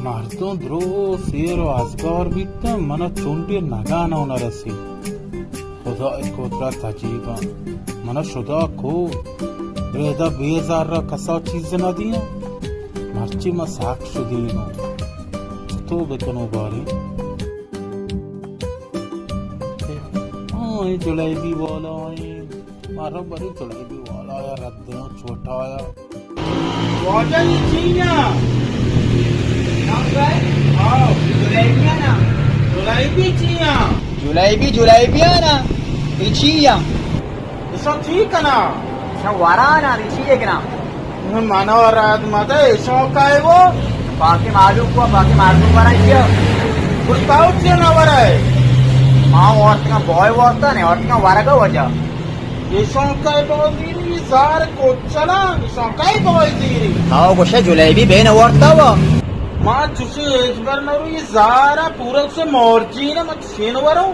مردم درو سیر و ازگار بیتن، منا چنڈی نگان و نرسی۔ خدا قدرت عجیبا، منا شدا کو، ریدا بیزار را کسا چیز نہ دیاں۔ مرچی ما ساک شدیگوں۔ چطو بکنو باری؟ آ، اے جلیبی والا ایں۔ مارا بری جلیبی والا یا رد دیاں چھوٹا یا۔ واجہ، اے چی آں؟ ہاں، جلیبی آں نا۔ جلیبی چی آں؟ جلیبی، جلیبی آں نا۔ اے چی آں؟ ایشاں چی کناں؟ ایشاں وراں نا، اے چی کناں؟ من ءَ رد مدئے، ایشاں کئے گو؟ باقی معلوم کو، باقی مردم ورائے کیا؟ گڑا تو چیا نہ ورائے؟ ما وارتگاں، بوئے وارتا نے، وارتگاں ورگا وجہ۔ ایشاں کئے بازیری، زار کوچلا، ایشاں کئے بازیری؟ تو گوشے جلیبی بین وارتا وا۔ ما چوشی ہچبر نہ روی، زارا پورا سے مورجی نے، ما چوشی نہ ورو۔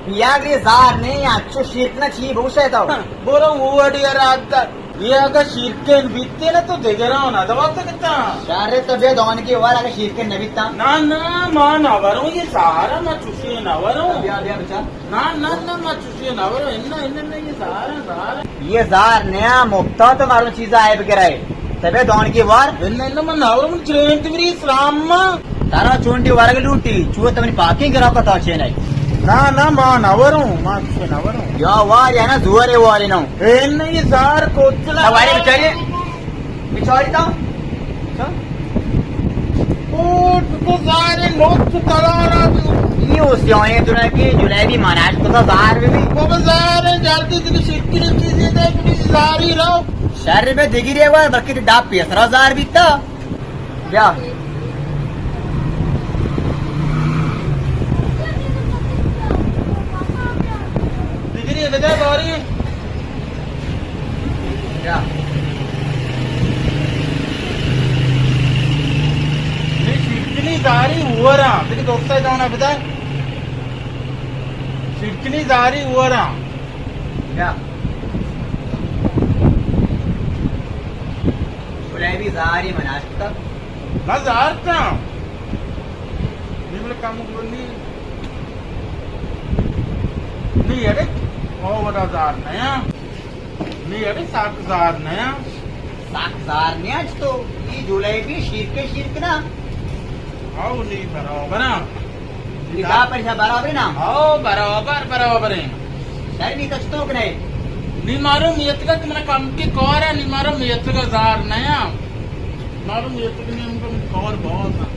یک اے زار نے، انچو شیرک نہ چی بگوشے تو۔ برو اوڑی رد۔ اے اگہ شیرکین بیتین تو دگراں نہ دوات کتا۔ شر، تو بیا دانگی وار اگہ شیرکین نہ بیتا۔ نا، نا، ما نہ وروں، اے زارا ما چوشی نہ وروں۔ بیا، بیا بچا۔ نا، نا، نا، ما چوشی نہ وروں، انا، انا، انا، اے زارا، زارا۔ اے زار نیا، مپتا تو مردم چیزا عیب کرے۔ تبے دانگی وار۔ انا، انا، ما نہ وروں، من چرینت بری اسلام ما۔ ترا چونڈی ورگ لوٹی، چو تو منی پاکیں گرا کتا چے نئے۔ نا، نا، ما نہ وروں، ما چوشی نہ وروں۔ یا وار یا نا زورے واری نو۔ اے نہ، اے زار کوچلا۔ سواری بچاری، بچاری تا۔ اچھا۔ او، تو زارے لوگ تو تلارا۔ اے او سیاہیں تو نہ کہ جلیبی مناش کتا زار بی بی۔ بابا زارے جلدی تیری شکلی چیزی دے، تیری زاری رو۔ شر بے دگیری وار، بلکہ تی داپ پیسرا زار بیتا۔ بیا۔ دگری بدے باری۔ بیا۔ نی شیرکنی زاری ہورا۔ دیکھ دوستا دانا بدے۔ شیرکنی زاری ہورا۔ بیا۔ جلیبی زاری مناش کتا۔ نہ زارتا۔ نی بلے کم گونی۔ نی اڑے، او ودا زار نیا۔ نی اڑے ساک زار نیا۔ ساک زار نیا چتو؟ اے جلیبی شیرک شیرک نا۔ او نی برابر۔ نگاہ پر ایشاں برابر نا؟ ہو، برابر، برابر ایں۔ شر نی تو چتو کنے؟ نی مارو میتگا کہ منا کم کے کار ہے، نی مارو میتگا زار نیا۔ مارو میتگ نی ہم کم کار بہت ہے۔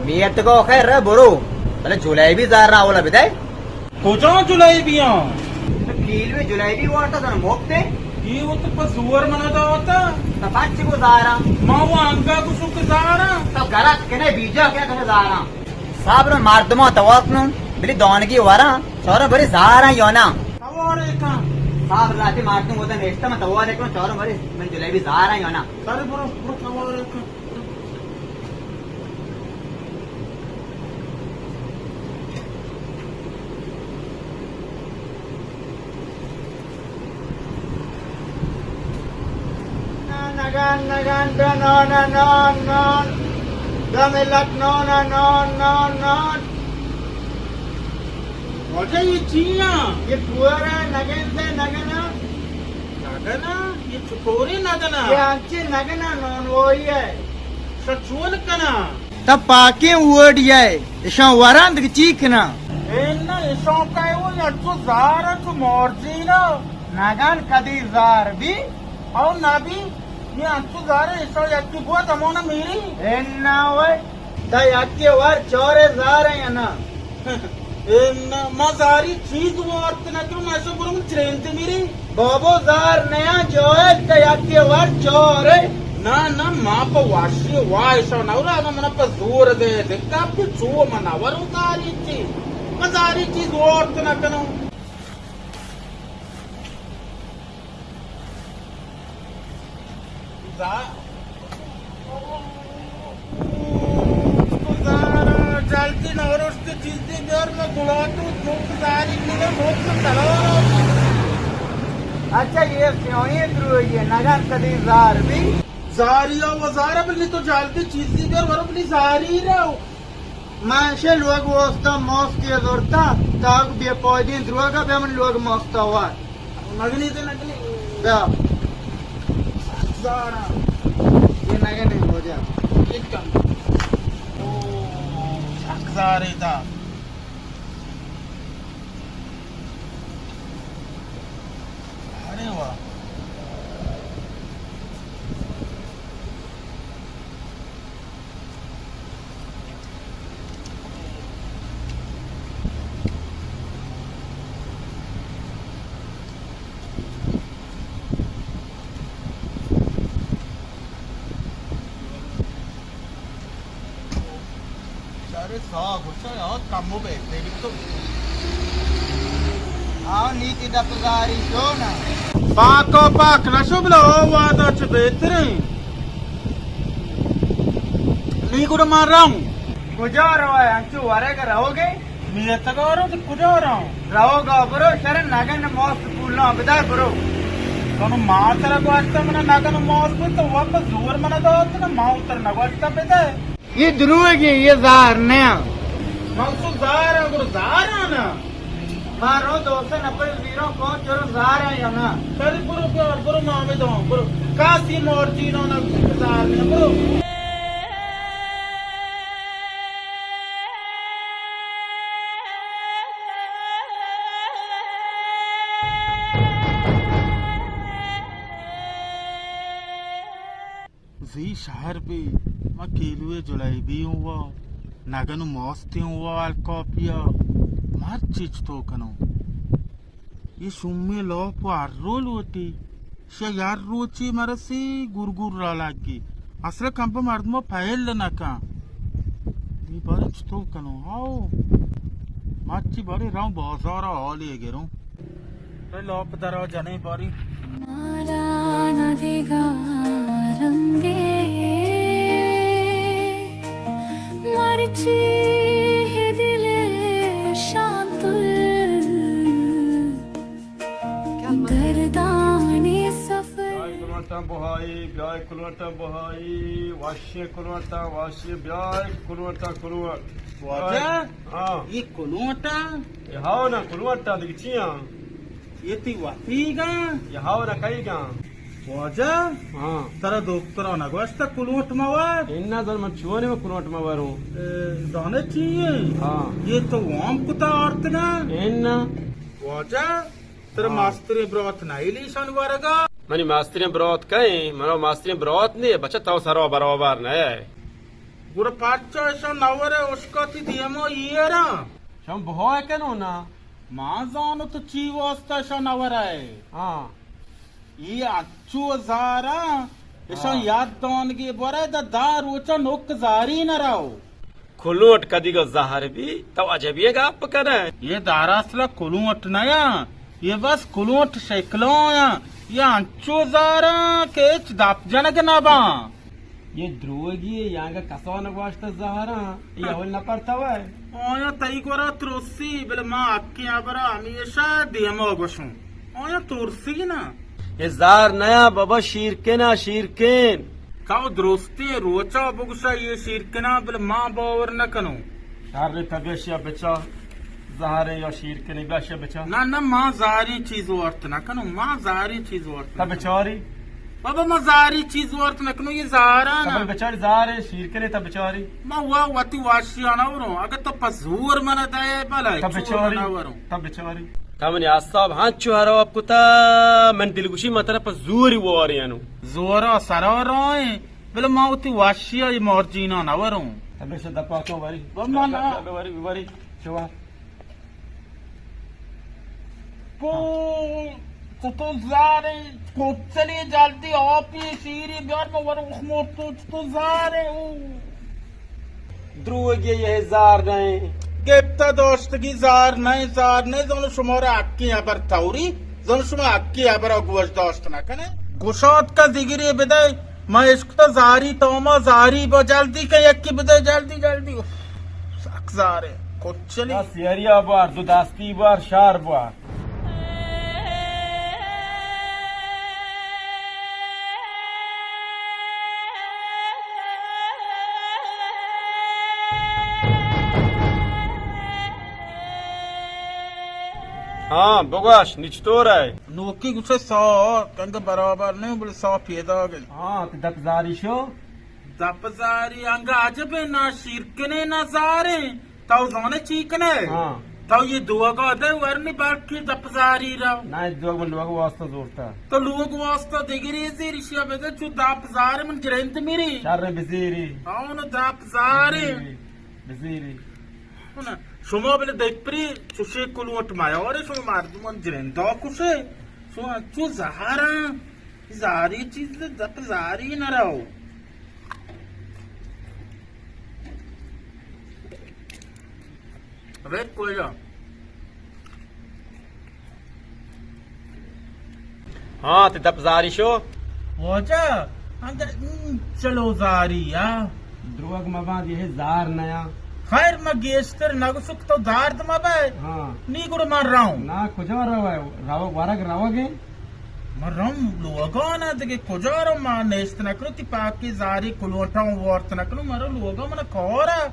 میتگا خیر ہے برو، بلے جلیبی زار نا اولا بدے۔ کجا جلیبی آں؟ تو کیلوے جلیبی وارتا تن مفت ہے؟ اے وت پہ زور منا داتا۔ تو پچ کو زاراں؟ ما وہ انگا کو سک زاراں۔ تو غلط کنے بیجا کنے کنے زاراں۔ صبر، مردماں توار کنوں، بلی دانگی وراں، چاروں بری زاراں یا نا۔ توار کن۔ صبر، لاتی مردم ہوتا نشتا، من توار کنوں، چاروں بری من جلیبی زاراں یا نا۔ سر برو، برو توار کن۔ نگن، نگن، دو نان، نان، نان۔ دو ملت نان، نان، نان، نان۔ واجہ، اے چی آں؟ اے پورا نگن دے، نگن آں۔ نگن آں؟ اے چکورے نگن آں؟ اے انچیں نگن آں، نان وائی ہے۔ شا چون کناں؟ تا پاکیں وڑی ئے، اشاں وراں دگہ چی کناں؟ اے نہ، اشاں کئے وَ انچو زار ءَ چو مارجین ءَ۔ نگن کدی زار بی؟ او نہ بی، اے انچو زار ءَ اشاں یکے بوت ہمونا میری۔ اے نہ وئے، تا یکے وار چارے زار ءَ یا نہ؟ اے نہ، ما زاری چیز وارت نہ کنوں، ما اشاں برو من چرینتے میری۔ بابو زار نیاں جوئے کہ یکے وار چارے۔ نہ، نہ، ما پہ واشی واہ اشاں نہ ورا، اگاں منا پہ زور دے، دکا پہ چو من نہ وروں زاری چیز۔ ما زاری چیز وارت نہ کنوں۔ زا-، تو زارا جلدی نورشت چیزی بیار، ما گلاتو چوک زاری کنه موت تلارا۔ اچھا، اے سیاہیں دروئی ئے، نگن کدی زار بی؟ زاری ءَ و زار ءَ بلے تو جلدی چیزی بیار، ورو بلے زاری رو. من شے لوگ واسطہ ماسک ءَ زرتا، تاک بے پائدیں دروگ ءَ بیا من لوگ ماسک ءَ وار. نگنی تے نگنی. بیا. زارا. یہ نگنی ہو جا. یہ کم. او، چک زاری تا. ارے واہ. شارے ساہ گوشا یا کمو بہتری تو. آ نی تی دپ زاری شو نا. پاک و پاک نشو بلا، او وعدہ چہ بہتریں. نی گڑا ما راؤں. کجا روئے؟ انچو ورگ روگے؟ میتگا رو تو کجا راؤں؟ روگا برو شر نگن ماس پولاں بدار برو. کانو ما ترا گوشتا منا نگن ماس بود تو وقت زور منا دات نا، ما ترا نگوشتا بدے. یہ دروگی، یہ زہر نیا. من تو زہر آں، گڑا زہر آں نا. ما رو دو سے نفر زیرو کو چرو زہر آں یا نا. بلے برو بیار، برو ما ہمیں دوں، برو. کاسی مورچی نو نا زہر نیا، برو. زی شہر بی، ما کیلوے جلیبی ہوں وا، نگن و ماستی ہوں وا، الکاپیا، مرچی چطو کنوں؟ یہ شومی لوپ و ہر رو لوٹی، شہ یار روچی مرسی گر گر را لگی. اصل کمپ مردم پہل نکن. دی بارے چطو کنوں؟ آؤ، مرچی بارے راؤں بازار حالی گروں. اے لاپ درا جنیں باری. ناران دگہ رنگے، مرچی دل شانتل، دردانی سفر. بیائے کلونٹاں بہائی، بیائے کلونٹاں بہائی، واشیں کلونٹاں، واشیں، بیائے کلونٹاں، کلونٹ. واجہ؟ ہاں. یہ کلونٹاں؟ یہ ہاو نا، کلونٹاں دگہ چیاں؟ یہ تی وتیگاں؟ یہ ہاو نا کئیگاں؟ واجہ؟ ہاں. ترا دکترا نگوشتہ کلونٹ مور؟ انا زن من چونے من کلونٹ موروں. اے، زانے چی ایں؟ ہاں. یہ تو وام کتا آرتگاں؟ انا. واجہ؟ ترا ہاں. ماستریں برات نہ ایلی شان ورگا؟ منی ماستریں برات کئے؟ منو ماستریں برات نے، بچہ تو سرا برابر نہ ئے. گڑا پچا ایشاں نہ ورے، اشکاتی دیما ایرا. شما بہا کنو نا. ما زانو تو چی واسطہ ایشاں نہ ورے. ہاں. ای اچو زارا، ایشاں ہاں. یاد دانگی برے دا، دا روچا نوک زاری نہ رو. کلونٹ کدیگا زہر بی، تو عجبی گپ کنئے. یہ دراصل کلونٹ نیا، یہ بس کلونٹ شکلوں یا، یہ انچو زاراں کہ ہچ دپ جنگ نہ باں. یہ دروگی ہے، یانگا کسا نگوشتہ زہراں، یہ اول نپر توئے. آیا تئی گورا ترسی، بلے ما حقی ہبرا ہمیشہ دیما گوشوں. آیا ترسی نا. یہ زار نیا بابا، شیرکنا، شیرکن. تو درستی روچا بگوشا یہ شیرکنا، بلے ما باور نکنوں. شر، تبیشیا بچا، زہرے یا شیرکنے، بیشیا بچا. نہ، نہ، ما زاری چیز وارت نکنوں، ما زاری چیز وارت تا نکنوں. بچاری. بابا، ما زاری چیز وارت نکنوں، یہ زہرا نا. بچاری زہرے، شیرکنے تا بچاری. ما وا وتی واشیانا وروں، اگر تو پس زور منا دے، بلے تا چور بچاری. منا وروں. تا بچاری. تا منی اعصاب ہنچو ہراب کتا، من دلگوشی ما ترا پہ زوری وارینو. زورا سرا رائیں، بلے ما وتی واشیا یہ مارجینا نہ وروں. ہمیشہ دپا تو واری. بابا نا. واری، واری. شوا. کو، تو، تو زارے، کوچلی جلدی آپی شیری بیار، ما وروں اخمور تو، تو زارے، او. دروگی یہ زار نہ ایں. گپتہ داشتگی زار نہ ایں، زار نہ ایں، زانو شمارا حقی ہبر توری، زانو شما حقی ہبرا گوش داشت نہ کنے. گشات کا دگری بدے، ما اشکتا زاری توما زاری با، جلدی کن یکی بدے، جلدی، جلدی. اف، سک زارے، کچلی. دست یاریا بار، دو دستی بار، شار بار. ہاں، بگوش، نی چطور ئے؟ نوکی گوشے ساہ، انگہ برابر نہ اوں، بلے ساہ پیداگ اِنت۔ ہاں، تو دپ زاری شو؟ دپ زاری، انگہ عجب اِنت، نا شیرکن اِنت، نا زار اِنت۔ تو زانے چی کنے؟ ہاں۔ تو اے دوگا دے ورنی بلکہ دپ زاری را۔ نہ، اے دوگ من لوگ واسطہ زورتا۔ تو لوگ واسطہ دگری زیر، اشیا بدے چو دپ زار من جرند میری۔ شر بزیری۔ ہاں، دپ زاری۔ بزیری۔ بزیری۔ شما بلے دپری چوشے کلوٹ میارے، شما مردمان جرندا کشے۔ شما چو زہراں، زاری چیز دپ زاری نہ رو۔ ابے کجا؟ ہاں، تی دپ زاری شو؟ واجہ، انگہ، ہم، چلو زاری، آ۔ دروگ مباں، یہ زار نیا۔ خیر، ما گیشتر نگوشک تو دارد مبے۔ ہاں۔ نی گڑ ما راؤں۔ نا، کجا روے؟ رو، ورگ روگے؟ ما رم لوگانا دگہ کجا رو، ما نیشت نکنو، تی پاکی زاری کلوٹاں وارت نکنو، مرو لوگا من کارا۔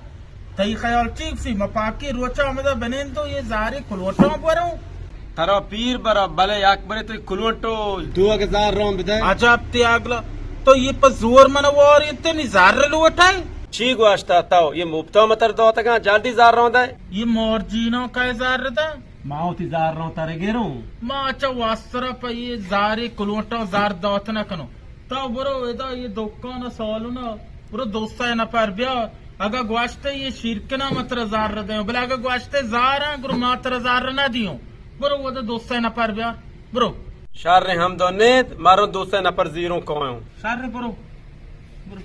تئی خیال چی گوشی؟ ما پاکی روچا ہمدا بنندو، یہ زاری کلوٹاں برو۔ ترا پیر برا، بلے یک برے تو کلوٹو دو اگہ زار رون بدے۔ عجب تی اگلا، تو یہ پہ زور من واری انت، نی زار لوٹے؟ چی گوشتا تو؟ یہ مپتا متر داتگاں، جلدی زار رون دے۔ یہ مارجینا کئے زار دے؟ ما وتی زار رون ترے گروں۔ ما چہ واسرا پہ یہ زاری کلوٹاں زار دات نہ کنوں۔ تو برو ادا یہ دکان سالونا، برو دو سئے نفر بیار۔ اگہ گوشتے یہ شیرکنا ما ترا زار دیوں، بلے اگہ گوشتے زاراں، گڑا ما ترا زار نہ دیوں۔ برو ادا دو سئے نفر بیار، برو۔ شر ہم دو نیت، مرو دو سئے نفر زیروں کایوں۔ شر برو، برو۔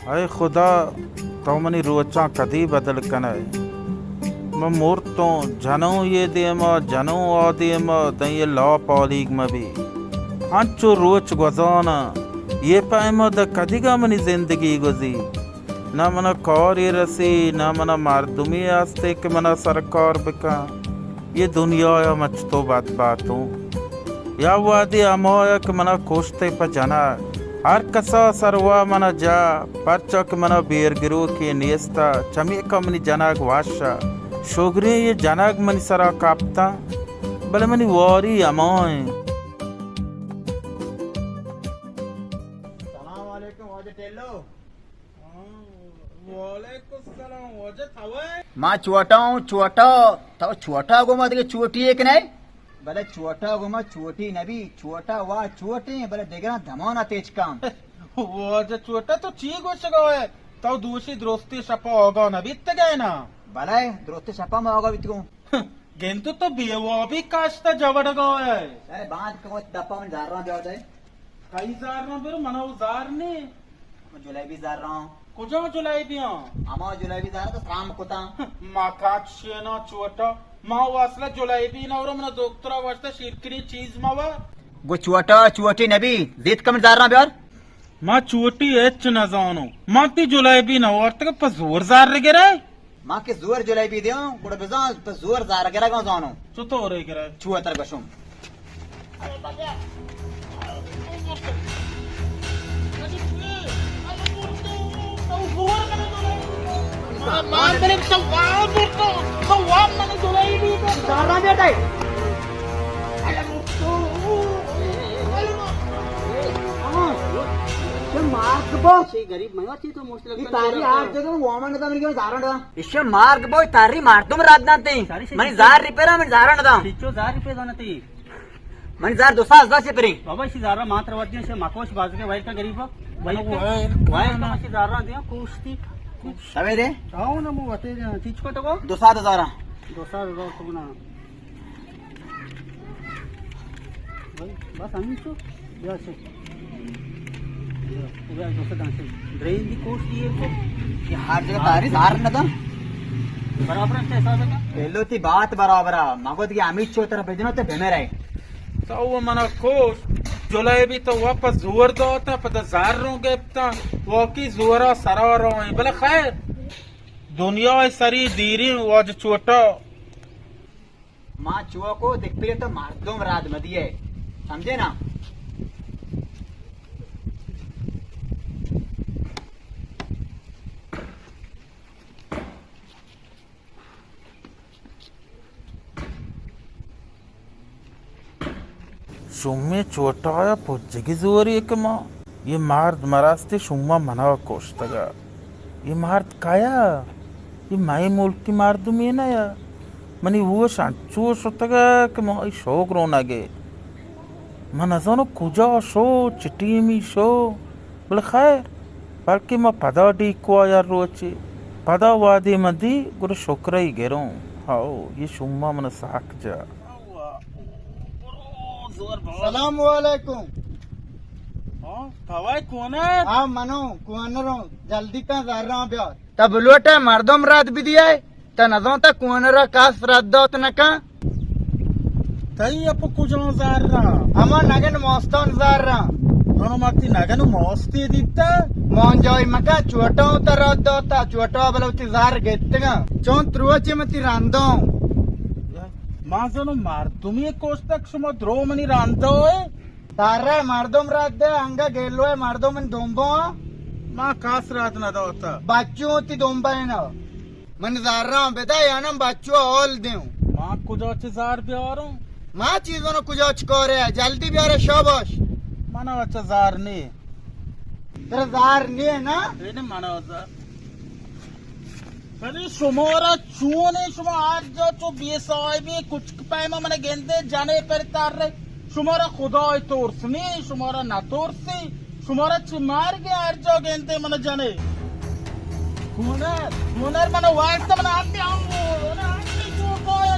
اے خدا، تو منی روچاں کدی بدل کنئے؟ من مرتوں، جنوں یہ دیما، جنوں آ دیما، داں یہ لاپ آلیگ مبی۔ انچو روچ گوزاناں، یہ پیما داں کدیگا منی زندگی گوزی؟ نہ منا کارے رسی، نہ منا مردمے ہستے کہ منا سرکار بکن۔ یہ دنیا ء من چتو بدبہت اوں۔ یا وہدے ہمایا کہ منا کشتے پہ جنگ، ہر کسا سروا منا جا، پرچا کہ منا بیرگروکے نیستا، چمیکا منی جنگ وشا۔ شگریں یہ جنگ منی سرا کپتاں، بلے منی واری ہمائیں۔ سلام علیکم واجہ ٹیلو۔ وعلیکم السلام، واجہ تو ئے؟ ما چوٹا اوں، چوٹا۔ تو چوٹا گوما دگہ چوٹی ایک نئے؟ بلے چوٹا گوما چوٹی نبی، چوٹا وا چوٹیں، بلے دگراں دمانا تیچ کم۔ واجہ چوٹا تو چی گوشگا ئے؟ تو دوشی درستی شپا آگا نبیتگئے نا؟ بلے درستی شپا ما آگا بیتگوں۔ گندو تو بے وابی کاشتا جوڑگا ئے۔ ارے باند کموت دپا من زاراں بیار دے۔ کئی زاراں برو، منا او زار نے۔ من جلیبی زاراں۔ کجا جلیبی آں؟ ہما جلیبی زار تو سرام کتاں۔ ما کاٹ شینا چوٹا۔ ما او اصلا جلیبی نہ ورو، منا دکترا واسطہ شیرکنی چیز موا۔ گو چوٹا، چوٹی نبی، زیت کم زاراں بیار۔ ما چوٹی ہچ نہ زانو۔ ما تی جلیبی نہ وارتگ پہ زور زار گرے۔ ما کہ زور جلیبی دیاں، گڑا بزاں تو زور زار گرگاں زانو۔ چطور ئے گرگ؟ چو تر گشم۔ مارگ بو۔ چی غریب مئے وتی تو مشکل یہ تاری ہاتھ جگہ وامن دا، من کیوں زارن دا۔ ایشی مارگ بو، تاری مردم رد نہ تی۔ ساری شی من زار ری پیرا، من زارن دا۔ چیچو زار ری پیرا نہ تی۔ من زار دو ساز دا سے پری۔ بابا، ایشی زارا مات روت دیا، ایشی مکوش باز کے وائر کا غریب۔ وائر کا۔ وائر۔ وائر کا ایشی زارا دیا، کوشتی۔ سوے دے؟ آؤ نا، مو وتے دیا۔ چیچ کو تو کو؟ دو ساز زارا۔ دو ساز زارا تو نا۔ بس ہمیں چو، بیا چو۔ بیا، بیا، دو سو دانش۔ ڈرین دی کوش دیے کو۔ یہ ہر جگہ تاری زار نہ دا۔ برابر ہے، کیسا لگا؟ پہلو تی بات برابر ہے۔ مگو دی ہمیں چو تر بجنو تے بمرے۔ تو وہ منا کوش، جلیبی تو واپس زور داتا، پتہ زار رو گپتا، واقعی زورا سرا رو ہیں۔ بلے خیر، دنیا سری دیری واج چوٹا۔ ما چوکو دپرے تو مردم راد مدیے۔ سمجھے نا؟ شومیں چوٹایا پجگی زوری کہ ما یہ مرد مراستی شوما منا کشتگا۔ یہ مرد کیا؟ یہ مئے ملکی مردمی نہ یا۔ منی ہوش انچو شتگا کہ ما ای شوق رونگے۔ من نزانو کجا شو، چہ ٹیمی شو۔ بلے خیر، بلکہ ما پدا ڈیکو آیا روچے، پدا وادے من دی، گڑا شکرائی گروں۔ ہاو، یہ شوما من ساک جا۔ سلام علیکم۔ ہاں، توائے کونر؟ ہاں، منو کونروں، جلدی کن زراں بیار۔ تا بلوٹے مردم رد بدیے۔ تا نزانتا کونرا کس رد دات نکن۔ تئی اپ کجام زراں؟ ہما نگن ماستان زراں۔ ہاں، ما تی نگن ماستی دیتا۔ مانجائی مکن، چوٹا تا رد داتا، چوٹا بلے وتی زر گتگاں۔ چون تروچے من تی رنداں۔ ما زانو مردمی کشتگ شما درو منی رندا ئے۔ ترے مردم رد دے، انگا گیلوئے مردم من دنباں۔ ما کس رد نداتا۔ بچوں تی دنبا نا۔ من زراں بدا یا نہ بچو اول دیوں۔ ما کجا چہ زار بیاروں؟ ما چیزوں کجا چہ کارے، جلدی بیارے، شاباش۔ منا چہ زار نی۔ ترا زار نی نا؟ اے نہ منا زار۔ بلے شمارا چون اے، شما ہر جا چو بے صاحبی کچک پیما من گندے جنے پر تر۔ شمارا خدای ترس نی، شمارا نہ ترسی، شمارا چہ مرگ ہر جا گندے من جنے۔ کونر، کونر من وارت من آتے آؤں، من آتے جو کایا۔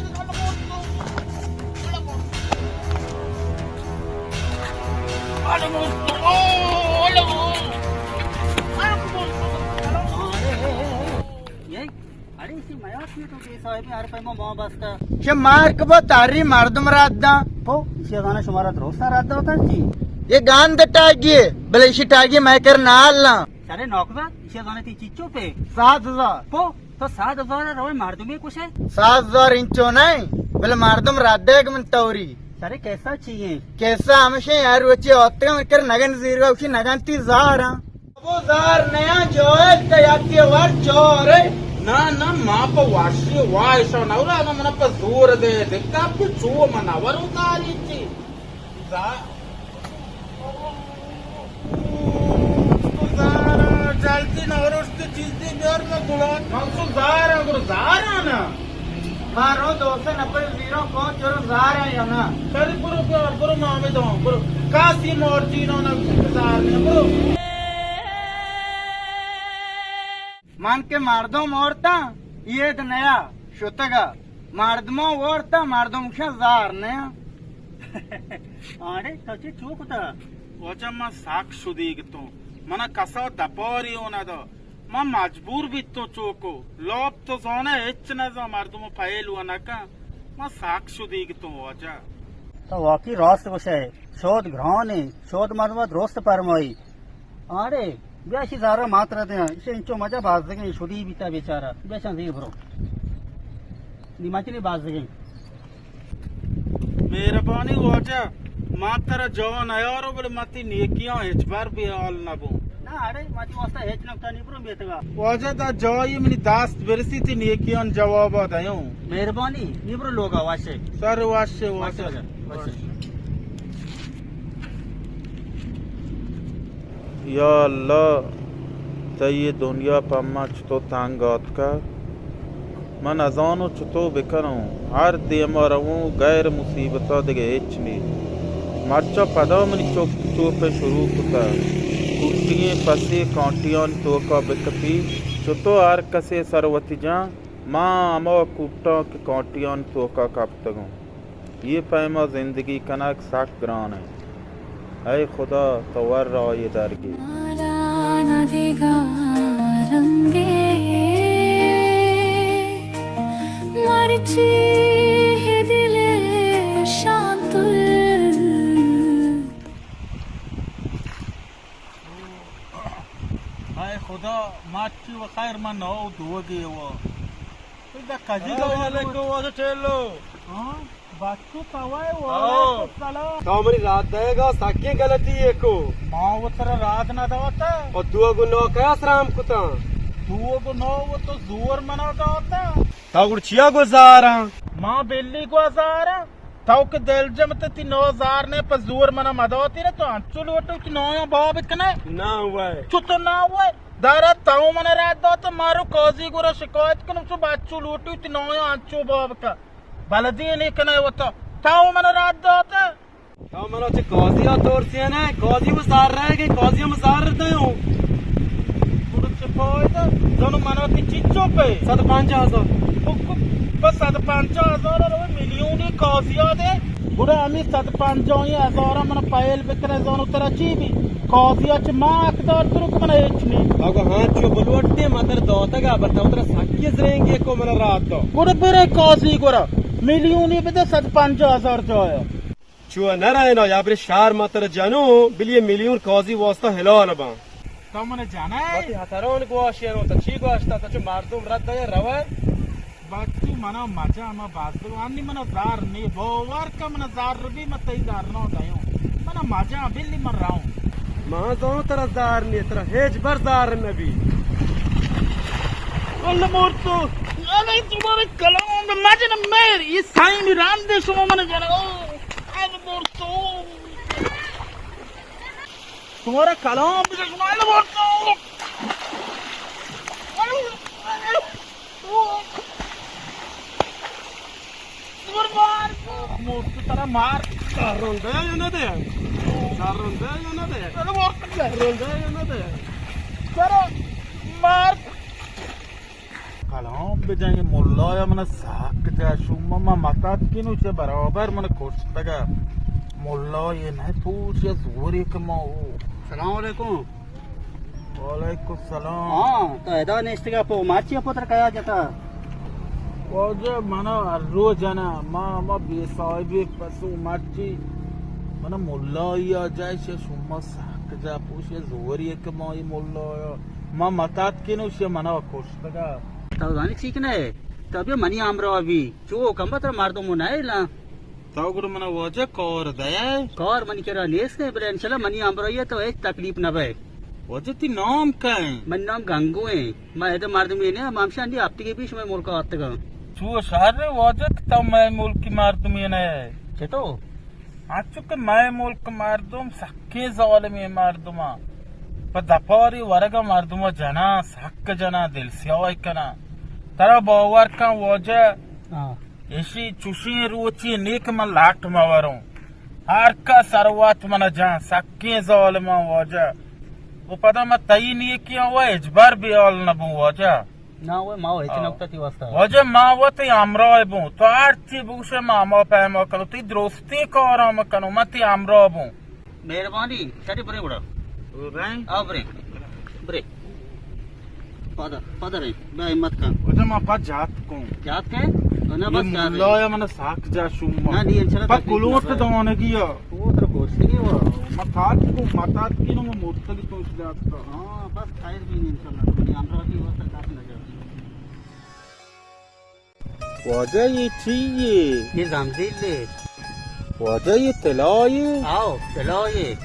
اڑے ایشی میات تو بے صاحبی ہر پیما ما بستا۔ چہ مارک با تاری مردم رد داں۔ پو، ایشی زانا شمارا درستاں رد داتا چی؟ یہ گاند ٹاگی، بلے ایشی ٹاگی میں کر نہ آلاں۔ سرے نوکبا، ایشی زانا تی چیچو پہ؟ سات ہزار۔ پو، تو سات ہزار روئے مردمی کشے؟ سات ہزار انچو نہیں، بلے مردم رد دے من توری۔ سرے کیسا چیئے؟ کیسا ہمشے یار روچی آتے من کر نگن زیرگا، اسی نگن تی زاراں۔ ابو زار نیاں جوہل تے یاتی ور چورے۔ نا، نا، ما پہ واشی واہ ایشا نورا، اگا منا پہ زور دے، دکا پہ چو من ورو زاری چی۔ زار، زار، جلدی نورشت چیزی بیار، ما گلات منصور زار، گرو زار نا۔ ما رو دو سه نفر زیرو کون چرو زار یا نا؟ سری برو بیار، برو ما ہمیں دوں، برو۔ کاسی مورچینو نا زار نے، برو۔ من کہ مردم آورتاں، اید نیا شتگا۔ مردماں آورتاں، مردم شاں زار نیا۔ آڑے، تو چے چو کتا؟ واجہ من سک شدیگ توں۔ منا کسا دپاری او ندا۔ من مجبور بیتوں چوکو۔ لاپ تو زانا ہچ نزاں، مردم پہلو نکن۔ من سک شدیگ توں واجہ۔ تو واقعی راست گوشے۔ شود گرانے، شود مردم درست پرمائی۔ آڑے، بیا اشی زارا ماترا دیاں، اشی انچو مجا بازگیں شدی بیتا بیچارہ، بیا شان زیر برو۔ نی مچنی بازگیں۔ مہربانی واجہ، ما ترا جوان نیارو بلے ما تی نیکیاں ہچ بر بے حال نبوں۔ نا اڑے، ما تی واسطہ ہچ نکتا نی برو میتگا۔ واجہ دا جائی منی دست برسی تی نیکیاں جوابا دیوں۔ مہربانی، نی برو لوگا واشے۔ سر واشے واجہ۔ واشے واجہ، واشے۔ یا اللہ، تئی اے دنیا پہ من چتو تنگ آتکہ۔ من نزانوں چتو بکنوں، ہر دیما رووں، غیر مصیبتا دگہ ہچ نی۔ مرچا پدا منی چک چوپے شروع کتہ، کٹی ئیں پسے کانٹیانی توکا بکپی، چتو ہر کسے سر وتی جاں، من ہما کوٹاں کہ کانٹیانی توکا کپتگوں۔ اے پیما زندگی کنگ سک گران انت۔ اے خدا، تو ور آئی درگی۔ مارا نہ دگہ رنگے، مرچی دل شانتر۔ اے خدا، مرچی و خیر من نو دوگے و۔ ادا کجی السلام علیکم، واجہ ٹیلو۔ ہاں؟ بچو تو ئے؟ وعلیکم السلام۔ تو منی راد دئیگا سکیں غلطی یے کو۔ ما وترا راد نہ داتا۔ او تو گو نو کیا سرام کتا؟ تو گو نو و تو زور منا داتا۔ تو گڑ چیا گو زاراں؟ ما بلی گو زاراں۔ تو کہ دلجم تے تی نو زار نے پہ زور منا مداتی نے، تو انچو لوٹو تی نویاں باب کنے؟ نہ ہوئے۔ چو تو نہ ہوئے؟ دارا تو منا راد داتا، مارو قاضی گورا شکایت کنم، چو بچو لوٹو تی نویاں انچو باب کا۔ بلدی نے کنے وتا۔ تو منا راد داتا۔ تو منا چہ قاضی ءَ ترسینے؟ قاضی و زر رہ گئے، قاضی ہم زر دیوں۔ گڑا چہ فائدہ؟ زانو منا تی چیچو پہ؟ صد پنجاہ ہزار۔ بس صد پنجاہ ہزار رو میلیونی قاضی ءَ دے۔ گڑا ہمیں صد پنجاہ ہزار من پائل بکنے، زانو ترا چی بی؟ قاضی ءَ چہ ما حقدار ترو کہ منا ہچ نہیں۔ اگو ہاں چو بلوٹتے ما تر داتگا، بس تو ترا سکی زرینگے کو منا رات دو۔ گڑا برے قاضی گڑا میلیونی بدے صد پنجاہ ہزار جایا۔ چو نہ رہنا، یا برے شہر ما تر جنو، بلی یہ میلیون قاضی واسطہ حلال باں۔ تو من جانا ہے؟ وتی ہتران گواش یارو، تو چی گواشتا؟ تو چو مردم رد دے روے؟ بچو منا مجا، ما بازو انی منا زار نی، باور کا منا زار بی، ما تئی زار نہ دیوں۔ منا مجا، بلی من راؤں۔ ما زانو ترا زار نی، ترا ہیچ بر زار نبی۔ اللہ مورتو، اللہ تمہارے کلام مجن میر، یہ سائیں ران دے شما من جانا۔ تمہارا کلام بھی سنائے لگا تو۔ قربان۔ موت ترا مار۔ سر رندے یا نہ دے؟ سر رندے یا نہ دے؟ سر رندے یا نہ دے؟ سر مار۔ کلام بجن، اے ملا ءَ من سک جا شوم، ما متات کینو چہ برابر من کشتگا۔ ملا یہ نہ پوچھ یا زوری کہ ما او۔ سلام علیکم۔ وعلیکم السلام۔ ہاں، تو ادا نشتگا پہ مرچی پتر کیا جتا؟ واجہ منا ہر روز جنا، ما، ما بے صاحبی پسو مرچی۔ منا ملا یا جائے چہ شوم سک جا پوچھ یا زوری کہ ما یہ ملا یا۔ ما متات کینو چہ منا کشت۔ تو زانی چی کنئے؟ تو بیا منی ہمراہ بی۔ چو کم ترا مردم نہ ایلا۔ تو گڑا منا واجہ کار دئے؟ کار منی کرا نیست ہے، بلے انشاءاللہ منی ہمراہی ہے تو ہیچ تکلیف نہ بئے۔ واجہ تی نام کئے؟ منی نام گنگو ہے۔ ما ادا مردمی نے، ما ہمشہ انی ہفتگی پیش مئے ملک آتگا۔ چو شر واجہ کہ تو مئے ملکی مردمی نہ ہے۔ چتو؟ انچو کہ مئے ملک مردم سکیں ظالمیں مردماں، پہ دپاری ورگ ءَ مردم ءَ جناں، سک جناں، دل سیاہ کناں۔ ترا باور کن واجہ، ہاں۔ ایشی چوشیں روچی نیک من لاٹ مہ وروں۔ ہر کس ہر وت من جان، سکیں ظالماں واجہ۔ و پدا من تئی نیکیاں و ہچبر بیال نہ بوں واجہ۔ نا، وہ ما ہچ نکتہ تی واسطہ۔ واجہ ما وت ہمراہ بوں، تو ہر چی بگوشے ما ہما پیما کنوں، تی درستیں کاراں مکنوں، من تی ہمراہ بوں۔ مہربانی، شری برے گڑا۔ رہیں؟ آ برے۔ برے۔ پادا، پادا رہیں۔ بے ہمت کن۔ واجہ ما پا جات کوں۔ جات کئے؟ نہ، بس جات ملا یا من ساک جا شوم۔ نہ، نی انشاءاللہ پا تکلیف کلوٹ نہ۔ دونگی یا۔ وہ تر کوشش نہیں ہوا۔ ما تاک کو، ما تاک کی نو مرتگ تو اس جات کا۔ ہاں، بس خیر بھی نہیں انشاءاللہ۔ تو منی ہمراہ کی واسطہ کافی نجات۔ واجہ یہ چی یہ؟ یہ زمزیل ہے۔ واجہ یہ طلا یہ؟ آؤ، طلا یہ۔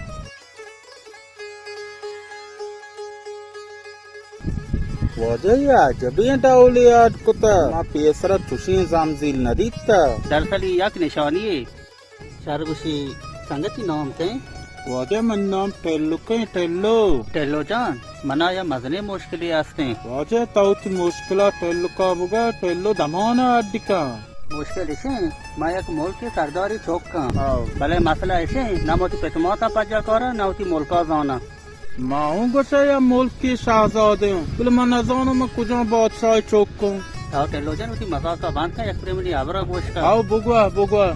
واجہ یہ عجبیں ڈولے آٹ کتا۔ ما پیسرا چوشیں زمزیل ندیتا۔ دراصل یہ یک نشانی ہے۔ شر گوشی، سنگتی نام کئے؟ واجہ من نام ٹلو کئے، ٹلو۔ ٹلو جان، منا یا مزنیں مشکلے ہستیں۔ واجہ تو وتی مشکلا ٹلو کا بگا، ٹلو دمانا اڈ کا۔ مشکل اشیں، ما یک ملکی سرداری چوک کن۔ ہاؤ۔ بلے مسئلہ اشیں، نہ وتی پت ماتا پجا کارا، نہ وتی ملکا زانا۔ ما اوں گوشاں یا ملکی شہزادے اوں، بلے من نزاناں من کجام بادشاہے چک اوں۔ تو ٹلو جان وتی مزاقا بند کن، یک برے منی ہبرا گوش کن۔ ہاؤ بگوا، بگوا۔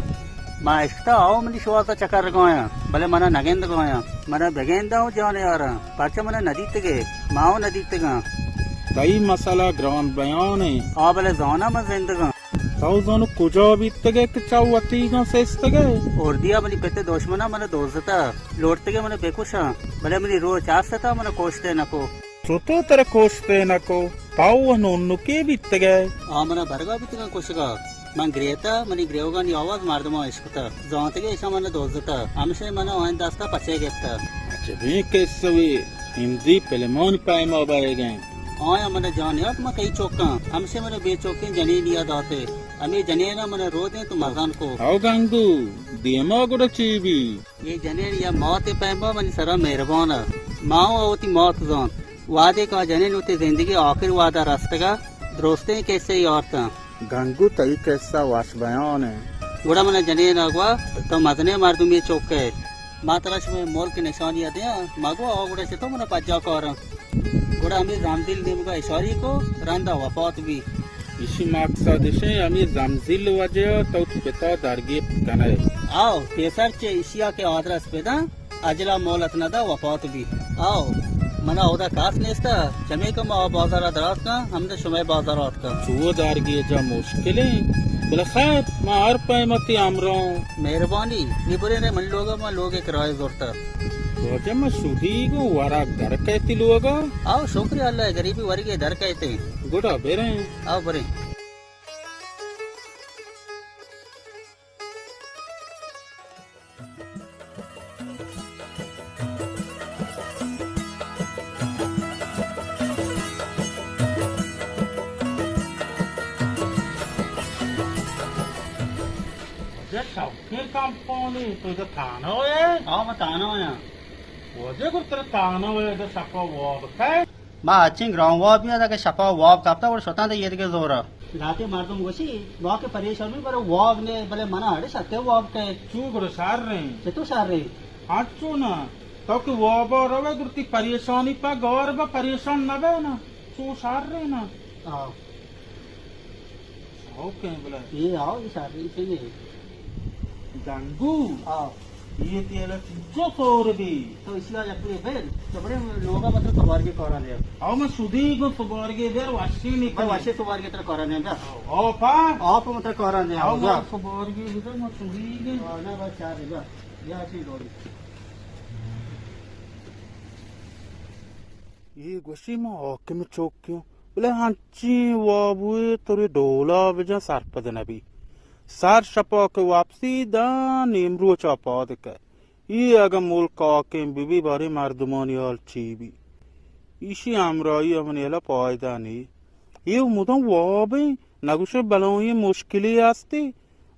ما اشکتا آؤ منی شوازا چکر گایاں، بلے منا نگندگایاں۔ منا بگنداں جان یاراں، پرچہ منا ندیتگے، ما اوں ندیتگاں۔ تئی مسئلہ گران بیانے۔ آ بلے زاناں من زندگاں۔ تو زانو کجا بیتگے کہ چہ وتیگاں سستگے؟ اردیا منی پت دشمناں من دزتا، لوٹتگے من بکشاں، بلے منی روچ آستتا من کشتے نکو۔ چتو ترا کشتے نکو؟ تو و نونکی بیتگے؟ آ منا برگا بیتگاں کشگا۔ من گریتہ، منی گریوگانی آواز مردماں اشکتہ۔ زانتگے ایشاں من دزتہ، ہمشہ من آیان دستا پچے گپتہ۔ عجبیں قصہ وے، ہندی فلمانی پیما بئیگیں۔ آیاں من جان یات من کئی چکاں، ہمشہ من بے چکیں جنینیا داتے۔ ہمے جنینا من رودیں تو مزن کو۔ او گنگو، دیما گڑا چی بی؟ اے جنین یا ماتے پیما منی سرا مہربان ء۔ ما و وتی مات زانت۔ وہدے کہ آ جنین وتی زندگی آخر وہدا رستگا، درستیں کسے یارتاں۔ گنگو، تئی کسہ وش بیان انت۔ گڑا من جنین ء گوا، تو مزنیں مردمی چک ئے۔ ما ترا شمئے ملک نشانی ء دیاں، مگو آ گڑا چتو من پجا کاراں۔ گڑا ہمے زمزیل نیمگا اشاری کو، رندا وفات بی۔ ایشی مقصد اشیں ہمے زمزیل وجہ ء تو وتی پتا درگیپت کنئے۔ آؤ، پیسر چہ ایشیا کہ آدرس بداں، اجلا مولت ندا وفات بی۔ آؤ، منا اودا کس نیستا، چمے کہ ما بازارا دراز کن، ہمدا شمئے بازار آتکا۔ چو درگیجا مشکلیں، بلے خیر، ما ہر پیما تی ہمراہ اوں۔ مہربانی، نی برے رے من لوگا، ما لوگے کرایہ زرتا۔ واجہ، ما شدیگ اوں، ورگ در کئیتی لوگا؟ آؤ، شکر اللہ، غریبی ورگے در کئیتے۔ گڑا بریں۔ آؤ، بریں۔ واجہ، شوقیں کمپانی، تو ادا تہنا ئے؟ ہاں، من تہنا آں۔ واجہ، گڑا ترا تہنا ئے، ادا شپا واب کئے؟ ما ہچیں گران واب بیاں، اگہ شپا واب کپتا، گڑا شتاں دے ایدگہ زورا۔ لہتے مردم گوشی، ما کہ پریشان بی، برو واب نے، بلے منا اڑے شتے واب کئے۔ چو گڑا شریں۔ چتو شریں؟ انچو نہ، تو کہ وابا روے، گڑا تی پریشانی پہ گار با، پریشان نہ بے نا۔ چو شریں نا۔ آ۔ شوقیں بلے۔ اے آؤ، اے شریں چنے۔ گنگو۔ آ۔ اے تیلا چنچو سور بی۔ تو اشیا یک بلے بل، تو بڑے لوگا مطلب سوارگی کارا دے۔ آؤ، من شدیگ اوں، سوارگی بیر وشی نی بل کنی۔ وشی سوارگی ترا کارا دے بیا۔ آؤ پا۔ آؤ پا مطلب کارا دے، آؤ، آؤ، بیا۔ من سوارگی بزن، من شدیگ اوں۔ آ، نہ، بس چار دے بیا۔ بیا چی لوگی۔ اے گوشی، ما حاکم چوکی اوں، بلے انچیں وابوے ترے ڈولا بجن سرپد نبی۔ سر شپا کہ واپسی داں، نیم روچا پاد کئے۔ اے اگاں ملک حاکم ببی، باریں مردمانی حال چی بی؟ ایشی ہمراہی ء منی ہلا پائدہ نی۔ اے مدام وابیں، نگوشے بلائیں مشکلے ہستی،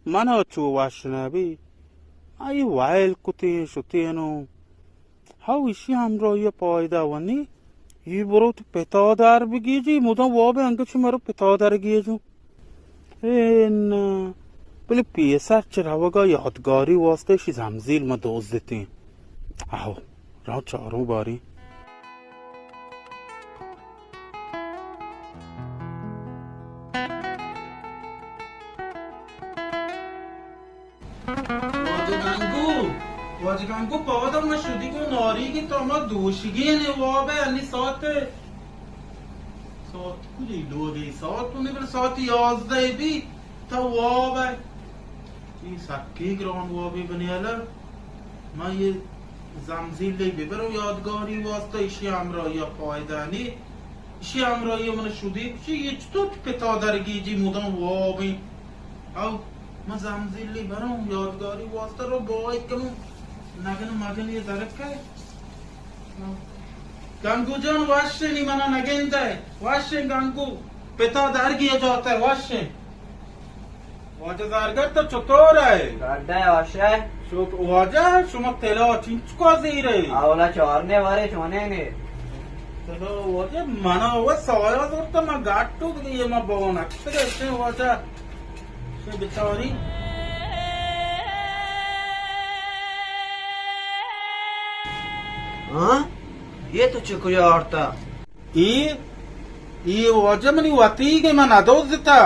منا چو وش نبی۔ آئی ویل کتیں شتیں نوں۔ ہو، ایشی ہمراہی ء پائدہ ونی۔ اے برو تو پتا در بگیجی، مدام واب انگت چہ مرو پتا در گیجوں۔ اے نہ، بلے پیسر چہ روگا یادگاری واسطہ ایشی زمزیل ما دزتیں۔ آہو، راہ چاروں باریں۔ واجہ گنگو، واجہ گنگو، پادا ما شدیگ اوں ناریگی، تو ما دوشیگیں واب ء انی ساعت، ساعت کجی لوگی ساعت، تو نی بر ساعت یازدہ بی، تو واب ء۔ اے سکیں گران وابے بنیالہ۔ ما اے زمزیلے ببروں یادگاری واسطہ، ایشی ہمراہی ء پائدہ نی۔ ایشی ہمراہی ء من شدیگ، چی اے چطور پتا درگیجی مدام وابیں۔ او، من زمزیلی بروں یادگاری واسطہ، رو باید کنوں نگن مگن یہ درکے۔ گنگو جان وشیں، نی منا نگندے۔ وشیں گنگو، پتا درگیجاتے، وشیں۔ واجہ زرگر، تو چطور ئے؟ گڈ ئے، وش ئے؟ شکر۔ واجہ، شما تلا چنچکا زیر ئے؟ اولا چارنے بارے چونے نے۔ تلا واجہ، منا وہ سایا زورتا، ما گاٹو دگہ یہ ما بون اکتگا اشیں واجہ۔ شے بچاری۔ ہاں؟ یہ تو چکو یارتا؟ اے، اے واجہ منی وتیگ ء، من ندزتہ۔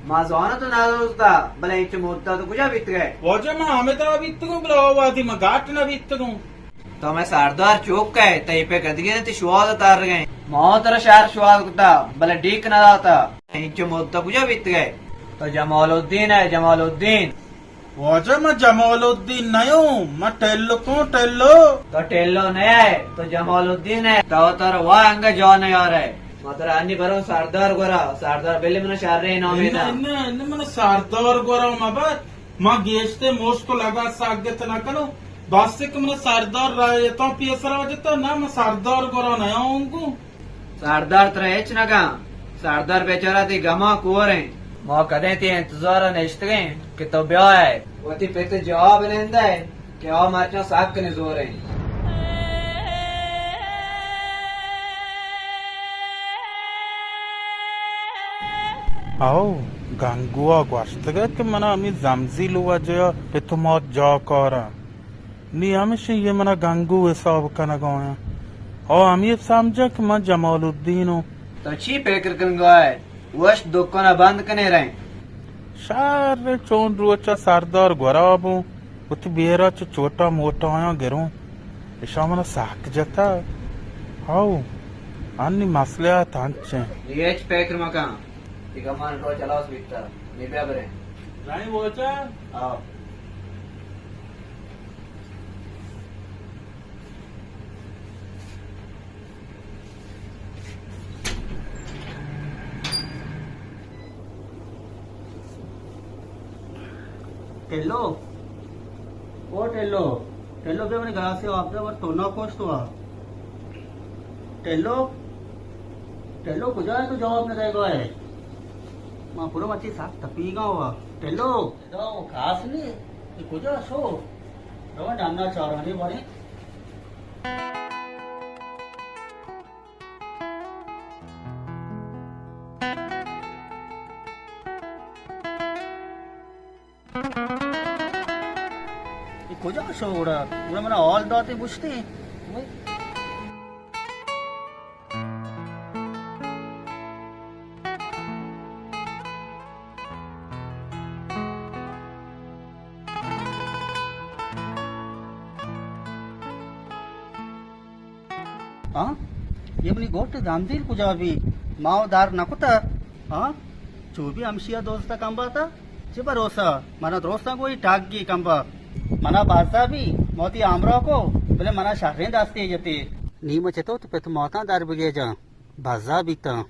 ما زاناں تو ندزتہ، بلے انچو مدت تو کجا بیتگ ئے؟ واجہ من ہمدا بیتگوں، بلے آ وہدی من گٹ نہ بیتگوں۔ تو مئے سردار چوک ئے، تئی پہ کدگین تئی شوال ترگیں۔ ما ترا شہر شوال کتہ، بلے ڈیک نہ داتہ۔ انچو مدت تو کجا بیتگ ئے؟ تو جمال الدین ئے، جمال الدین۔ واجہ، من جمال الدین نیوں، من ٹلکوں، ٹلو۔ تو ٹلو نہ ئے، تو جمال الدین ئے۔ تو تر وا انگہ جان یار ئے۔ ما ترا انی بروں سردار گورا، سردار بلے من شریں نامے اناں، دا۔ اناں، اناں، من سردار گورا مبر۔ ما گیشتے مشک لگا ساگت نہ کنوں۔ بس کہ من سردار رایتاں پیسرا جتا، نہ من سردار گورا نیاؤں گوں۔ سردار ترا ہچ نہ کن۔ سردار بیچارہ تی گما کور ایں۔ ما کدیں تی انتظار نشتگیں کہ تو بیائے۔ وتی پت جواب نندے۔ کہ آ مرچاں سک نزور انت۔ او، گنگو ءَ گوشتگ ات کہ من ءَ ہمے زمزیل وجہ ءَ پت ءُ مات جاہ کاراں۔ نی ہمیش ایں، اے من ءَ گنگو حساب کنگ ءَ آیاں۔ او ہمے سمجھاں کہ من جمال الدین اوں۔ تو چی پکر کنگ ءَ ئے؟ وش دکان ءَ بند کنے رئیں۔ شر، چون روچ ءَ سردار گورا بوں، وتی بیرا چہ چوٹا موٹایاں گروں۔ اشاں من ءَ سک جتہ۔ ہو، انی مسئلہ ات انچیں۔ نی ہچ پکر مکن۔ تئی گمان روچ ہلاس بیتہ۔ نی بیا بریں۔ رئیں واجہ؟ آ۔ ٹلو، او ٹلو، ٹلو بیا منی گلاسے آپ دے، ور تو نہ کوش تو آ۔ ٹلو، ٹلو کجا ئے تو جواب نہ دئیگ ءَ ئے؟ ما پورا مرچی سک تپیگاں وا۔ ٹلو۔ ادا وہ کاس نہیں، یہ کجا شو؟ رواں ڈانا چارانی بارے۔ یہ کجا شو گڑا؟ گڑا منا حال داتے بشتے۔ ہاں؟ یہ منی گوٹ زمزیل کجا بی؟ ما و دار نہ کتا؟ ہاں؟ چو بی ہمشیا دوستا کم باتا؟ چہ بھروسہ؟ منا درستاں گوئی ٹاگی کم با۔ منا بازا بی موتی آمرا کو، بلے منا شریں دستے جتے۔ نی ما چتو تو پت ماتاں در بگے جاں۔ بزا بیتاں۔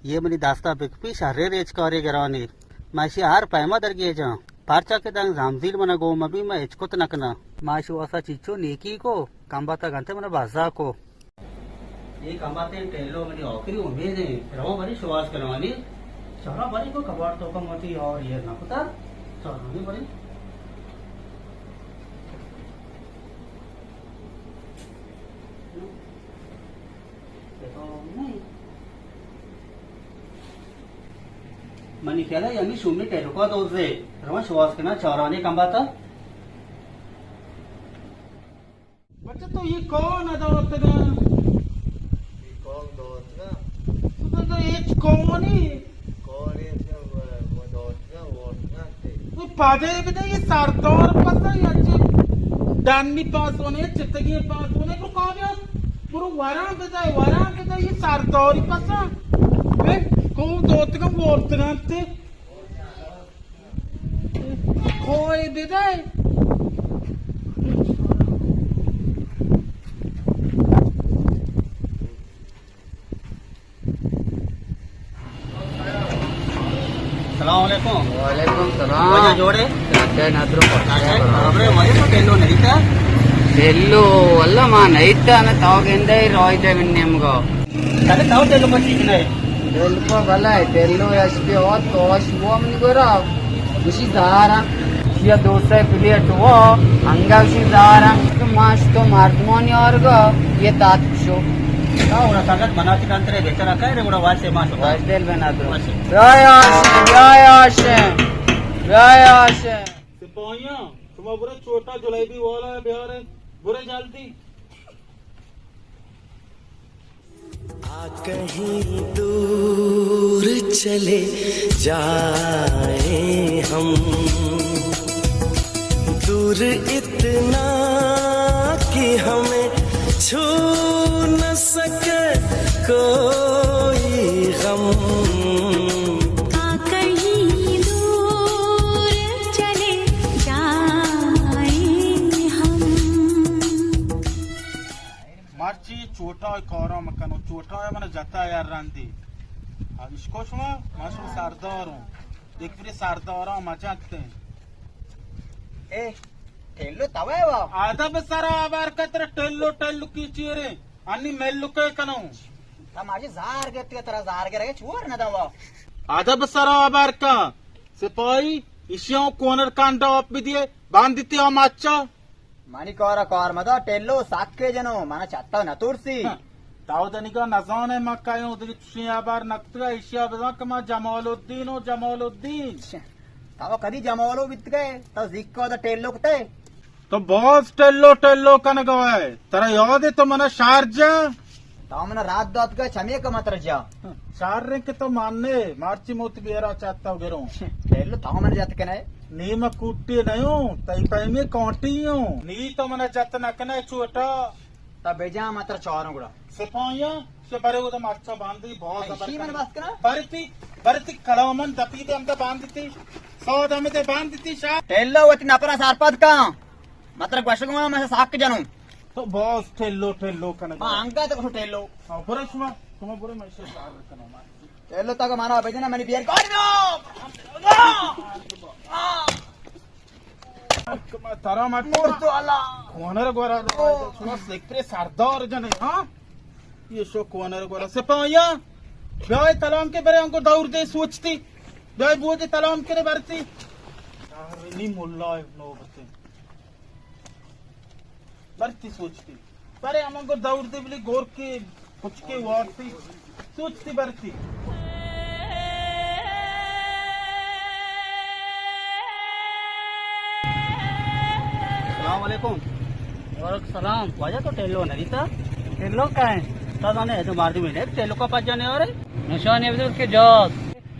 یہ منی دستا بکپی شریں ریچکارے گرانی۔ ما اشی ہر پیما درگیجاں۔ پرچا کہ داں زمزیل منا گون مبی، ما ہچ کت نکناں۔ ما اشی واسا چیچو نیکی کو، کمباتا گنتے منا بزا کو۔ یہ کمباتیں ٹیلو منی آخری امید ہیں۔ رواں بری شواز کنوانی۔ شہرا بری کو کباڑ تو کم ہوتی اور یہ نہ پتا۔ چلو نہیں بری۔ منی خیال ہے، یعنی شومی ٹیلوکا دوزے۔ رواں شواز کنا چارانی کمباتا۔ بچہ تو یہ کون ادا ہوتگا؟ یہ کون دوتگا؟ تو تو ہیچ کون نہیں۔ تو پادے بدے، یہ سردار پسا یا چی؟ ڈنی پاسونے، چتگی پاسونے، برو کامیاز، برو وران بدے، وران بدے، یہ سرداری پسا۔ اے، کو دوتگا وارتگانتے۔ کوئی بدے۔ السلام علیکم۔ وعلیکم السلام۔ واجہ جوڑے؟ ڈاکٹر نادرو۔ ڈاکٹر، برابر ہے، وہی تو ٹیلو نہیں تھا؟ ٹیلو، اللہ ما نہیں تھا نا، تو گندے روی دے من نیمگا۔ تاکہ تو ٹیلو کو چیز نہیں۔ ٹیلو کو بلا ہے، ٹیلو یش پہ ہو تو اش وہ من گورا۔ گوشی زہر انت، یا دو سئے پلیٹ وا، انگا گوشی زہر انت، تو ماش تو مردمانی آرگا، یہ تات کشو۔ تا اوڑا سنگت منا چی کنترے بیچارہ کئے رے، اوڑا واسے ما شتا۔ واش دل بنا درو۔ واش۔ بیا یاشن، بیا یاشن، بیا یاشن۔ سپاہیاں، شما برے چوٹا جلیبی والا بیارے، برے جلدی۔ آ کہیں دور چلے جائیں ہم، دور اتنا کہ ہمیں چھو نہ سکے کوئی غم۔ آ کہیں دور چلے جائیں ہم۔ مرچی چوٹا کاراں مکن و چوٹا ہے، من جتا یار رندی۔ اشکو شما، ما شما سردار ہوں۔ یک بری سرداراں مجنتیں۔ اے، ٹیلو توے وا؟ ادب سرا آبار کا ترا ٹیلو ٹیلو کی چیرے۔ انی ملکے کنوں۔ تا ماجی زار گپتی، ترا زار گرے چور نہ دوا۔ ادب سرا آبار کا۔ سپاہی، ایشیاں کونر کانڈا آپ بدیے، باندھتی آ ماچا۔ منی کارا کار مدا، ٹیلو سکے جنو، منا چتا نہ ترسی۔ ہاں، تو دنیگا نزانے ما کایوں، دگہ چشیں آبار نکتگا، ایشیا بزان کہ ما جمال الدین و جمال الدین۔ تو کدی جمالو بیتگے؟ تو زیکو دا ٹیلو کتے؟ تو باز ٹیلو ٹیلو کنگا ہے۔ ترا یاد ہے تو منا شارجہ؟ تو منا رات داتگا چمے کا متر جا۔ شار رنگ کہ تو ماننے، مارچی موت بیرا چاتا گروں۔ ٹیلو تو منا جات کنے؟ نی ما کوٹی نیوں، تئی پیمی کانٹی ہوں۔ نی تو منا جت نہ کنے چوٹا۔ تا بجا متر چاروں گڑا۔ سپاہیاں، شے برے وہ تو مرچا باندھی، بہت زبر ایشی من کنے۔ بس کنا؟ برتی، برتی کلامن دپی دے ہم تو باندھتی۔ سود ہم دے باندھتی شاہ۔ ٹیلو وتی نپرا سرپد کن۔ متر گوشگو ہم ساک جنوں۔ تو باز ٹیلو ٹیلو کنے۔ ما انگا تو ٹیلو۔ ہاں، برے شما، شما برے میں شے سار کنوں ما۔ ٹیلو تک مانا بجنا منی بیئر گاڑی دو۔ ترا مٹ مر تو اللہ۔ کونر گورا۔ شما سیکرے سردار جنے، ہاں؟ یہ شو کونر گورا۔ سپاہیاں، بیائے تلام کے برے انکو دور دے سوچتی۔ بیائے بوجھ تلام کے برتی۔ یار، نی ملا نوبتے۔ برتی سوچتی۔ برے ہمانگو دور دے بلی گور کے کچھ کے وارتی۔ سوچتی برتی۔ السلام علیکم۔ وعلیکم السلام۔ واجہ تو ٹیلو نہ دیتا؟ ٹیلو کا ہے؟ تا زانے ہے تو مردمی نے ٹیلو کا پجانے اور نشانی ہے اس کے جاز۔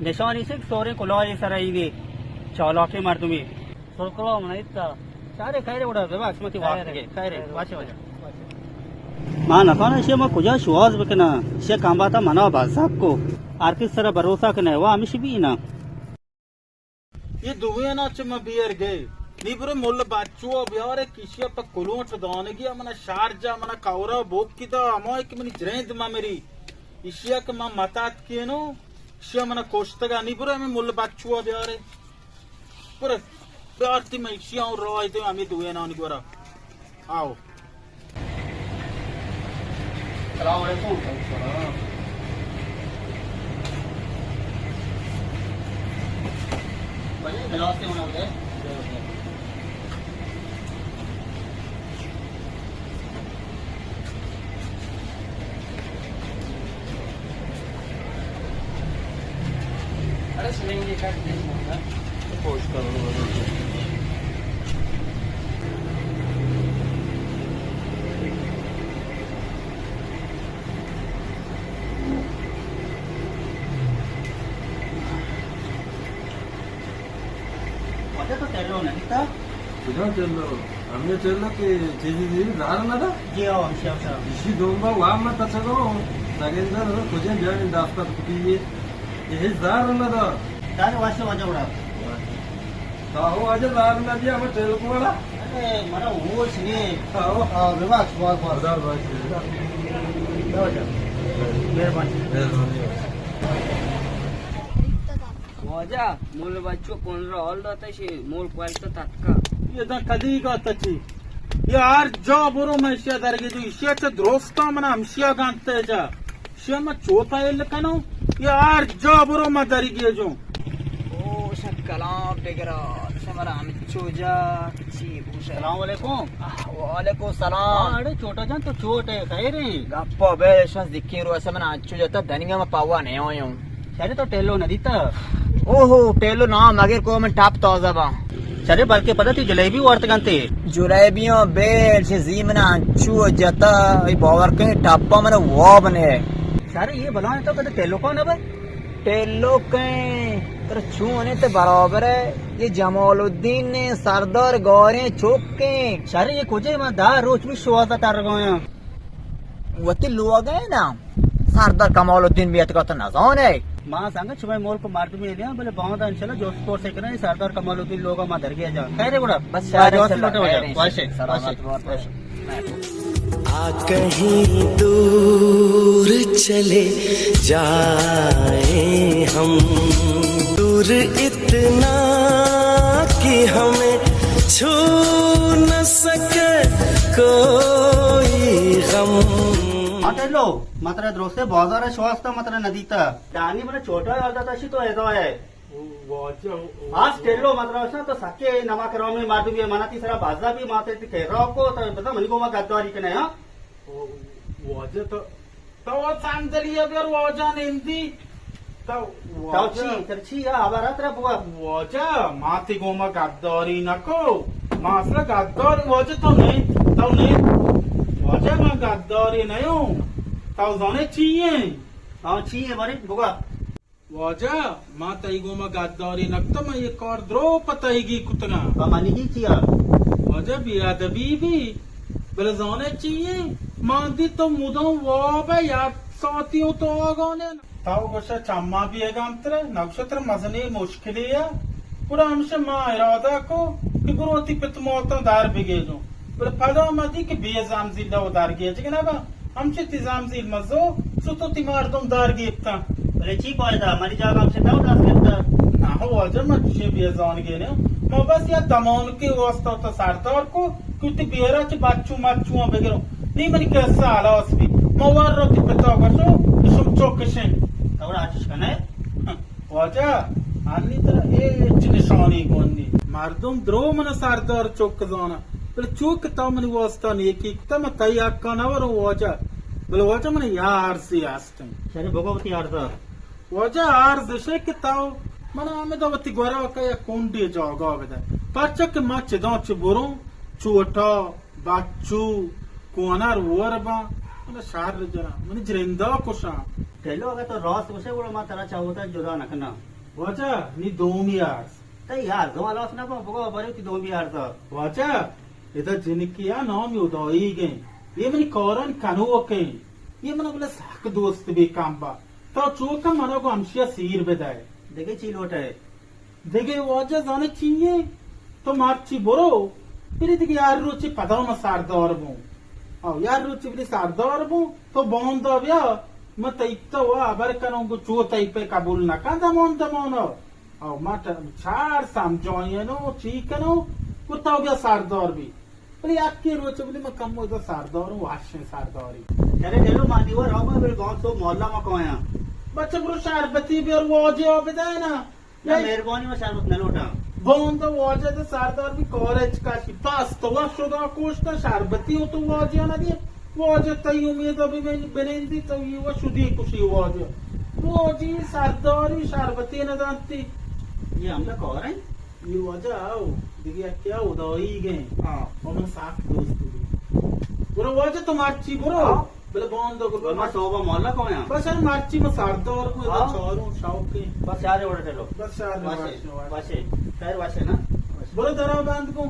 نشانی سے سورے کلائی سرائی گے۔ چالاکیں مردمی۔ سرکلام نہ ایتا۔ چارے خیر وڑا بے بس متی وقت خیر، گے۔ خیر، خیر، واچے واجہ۔ ما نفانا شے ما کجا شواز بکنا۔ شے کام باتا منا بازاب کو۔ ہر کس سر بھروسہ کنے وا ہمیش بھی نا۔ یہ دوئے نا چہ ما بیئر گئے۔ نی برو مل بچو بیارے کشیا پا کلونٹ دانگی منا شارجا منا کورا بوکی دا ہما کہ منی جریند ما مری۔ اشیا کہ ما متات کینو۔ شیا منا کشتگا۔ نی برو ہمیں مل بچو بیارے۔ برو، بیارتی من ایشی آؤں راہ دے ہمیں دوینانی گورا۔ آؤ۔ السلام علیکم۔ السلام۔ بھائی، گلاس سے ہونا ہوتا ہے۔ واجہ تو ٹیلو نہ دیتا؟ کجا ٹیلو؟ ہمیں ٹیلو کہ چیزی دیوی زار نہ دا؟ جی ہاں، ہم شاہ شاہ۔ اسی دوم با وام ما تچگو، نگندہ نہ کجا بیانی داستا کتی یہ۔ یہ زار نہ دا۔ دار واسطے واجہ اڑا۔ تا ہو واجہ زار نہ دیا، ہمیں ٹیلو کو والا۔ ارے، منا ہوش نہیں۔ ہاں، ہو۔ ہاں، بے بات، بات، بات۔ خدا بات۔ مہربانی۔ مہربانی۔ واجہ، مول بچو کون را حال داتا شی، مول کوالتا تتکا۔ یہ دا کدی گا تچی۔ یہ ہر جا برو من اشیا درگی جو، اشیا چہ درستا من ہمشیا گانتے جا۔ اشیا من چوتا ایل کنو، یہ ہر جا برو من درگی جو۔ او، شا کلام بگرا، شا مرا ہمچو جا، چی بوشا۔ السلام علیکم۔ وعلیکم السلام۔ ہاں، اڑے چوٹا جان تو چوٹ ہے، خیر ہے؟ گپا بے، شا ذکی رو، شا من ہمچو جاتا، دنگا ما پاوا نہیں ہویوں۔ شرے تو ٹیلو نہ دیتا؟ اوہو، ٹیلو نام مگر کو من ٹاپ تازہ با۔ شرے بلکہ پتہ تھی جلیبی وارت گنتے۔ جلیبیاں بیل چہ زیمنا انچو جتا، ای باور کن ٹاپا من واب نے۔ شرے یہ بلائیں تو کدے ٹیلو کو نہ بے؟ ٹیلو کہیں تر چونے تے برابر ہے۔ یہ جمال الدین نے سردار گاریں چوک کے۔ شرے یہ کجے من دہ روچ بھی شوازہ تر گویاں۔ وتی لوگ ہے نا۔ سردار کمال الدین بیت کا تو نزان ہے۔ ما سنگت شما ملک مردمی نہیں، بلے باندا انشاءاللہ جوست پور سے کریں، سردار کمال الدین لوگا ما درگیا جا۔ خیر ہے گڑا۔ بس شاید جوست لوٹے ہو جا۔ خیر ہے، واش ہے، سلامت واش ہے، بات ہے۔ واش ہے۔ کہیں دور چلے جائیں ہم، دور اتنا کہ ہمیں چھو نہ سکے کوئی غم۔ ہاں ٹیلو، ما ترا درستیں بازار ءَ شوہاز ءَ ما ترا نہ دیتا۔ دانی من چوٹا یاد داتا شی تو ادا ئے۔ واجہ، ہاں، ٹیلو، ما ترا گوشاں تو سکے نمک حرامیں مردمے ئے، من ءَ تئی سرا بزگ بی، ما تئی کرا کو، تو بزاں منی گوما گداری کنے، ہاں؟ واجہ تو، تو صندلی ءَ بیار واجہ نندی۔ تو تو واجہ چی؟ ترا چی یا خبر ءَ ترا بگا؟ واجہ، ما تئی گوما گداری نکو۔ ما اصلا گداری، واجہ تو نند، تو نند۔ واجہ من گداری نیوں۔ تو زانے چی ایں؟ ہاں، چی ایں بارے بگا۔ واجہ، ما تئی گوما گداری نکتہ، ما یہ کار درو پہ تئیگی کتگاں۔ پہ منیگی چیا؟ واجہ، بے ادبی بی، بلے زانے چی ایں؟ ما دی تو مدام واب ئے، یک ساعتی اوں تو آگاہ نہ۔ تو گوشہ چما بیگا انت ترا، نگوشہ ترا مزنی مشکلی ئے۔ گڑا ہمشہ ما ارادہ کو کہ برو وتی پت ماتاں در بگیجوں۔ بلے پدا ما دی کہ بے زمزیل و در گیجگ نہ باں۔ ہمچی تئی زمزیل مزو، چو تو تئی مردم در گیپتاں۔ بلے چی پائدہ؟ منی جاگہ ہمشی تو دست گپتہ۔ نہ ہو واجہ، من چشیں بے زانگے نہ۔ ما بس یا دمانکے واسطہ تو سردار کو، کہ تئی بیرا چہ بچو مچواں بگروں۔ نی منی قصہ ہلاس بی۔ ما ور رو تئی پتا گوشو، کہ شم چو کشیں۔ تو را چش کنے؟ واجہ، انی ترا ہچ نشانی گون نی۔ مردم درو من سردار چک زانا، بلے چو کہ تو منی واسطہ نیکی کتا، من تئی حقا نہ وروں واجہ۔ بلے واجہ، من یا عرضے ہستیں۔ شری بگو وتی عرضا۔ واجہ، عرض اشے کہ تو من ہمدا وتی گورا کا یک کنڈے جاگا بدے۔ پرچا کہ من چداں چہ بروں، چوٹا بچو، کوہنر ور باں، من شر جناں، منی جرندا کشاں۔ ٹیلو، اگہ تو راست گوشے، گڑا ما ترا چہ وتا جدا نہ کناں۔ واجہ، نی دومی عرض۔ تئی عرض ہلاس نہ باں، بگو بارے تئی دومی عرض۔ واجہ، ادا جنکے آ نامی ہدائیگ ایں۔ یہ منی کاران کنوک ایں۔ یہ منا بلے سک دوست بی کم با۔ تو چوکا منا گو ہمشیا سیر بدے۔ دگہ چی لوٹے؟ دگہ واجہ زانے چی ایں؟ تو مرچی برو، پری دگہ ہر روچی پدا من سردار بوں۔ او، ہر روچی پری سردار بوں، تو باندا بیا، من تئی تو وا ہبر کنوں، گو چو تئی پہ قبول نکن دمان دمانا۔ او، من ت-، چار سمجھائینوں، چی کنوں، گو تو بیا سردار بی۔ بلے یکے روچ بلے من کمو ادا سرداروں، وشیں سرداری۔ ارے ڈلو، ما دیوار آبا بلے باندا تو مولا ما کایاں۔ بچہ برو شربتی بیار واجہ آ بدے نا۔ نہ، مہربانی، ما شربت نہ لوٹاں۔ باندا واجہ دے سردار بی کارے چکاشی۔ پس تو وا شدا کوشتا شربتی او تو واجہ نہ دی۔ واجہ تئی امید بی بنندی تو یہ وا شدی کشی واجہ۔ واجہ سرداری شربتی نہ دانتی۔ یہ ہمدا کار ایں؟ یہ واجہ آؤ، دگہ یکے آؤ، ہدائیگ ایں۔ ہاں۔ او من سک دوست بی۔ برو واجہ تو مرچی برو۔ ہاں۔ بلے باندا گل، ما صوبہ مولا کایاں۔ بس ارے مرچی ما سردار کو، ادا ہاں۔ چاروں شوق ایں۔ بس یارے وڑا چلو۔ بس یارے واشے، واشے، واشے۔ واشے۔ خیر واشے نا۔ برو درا بند کو۔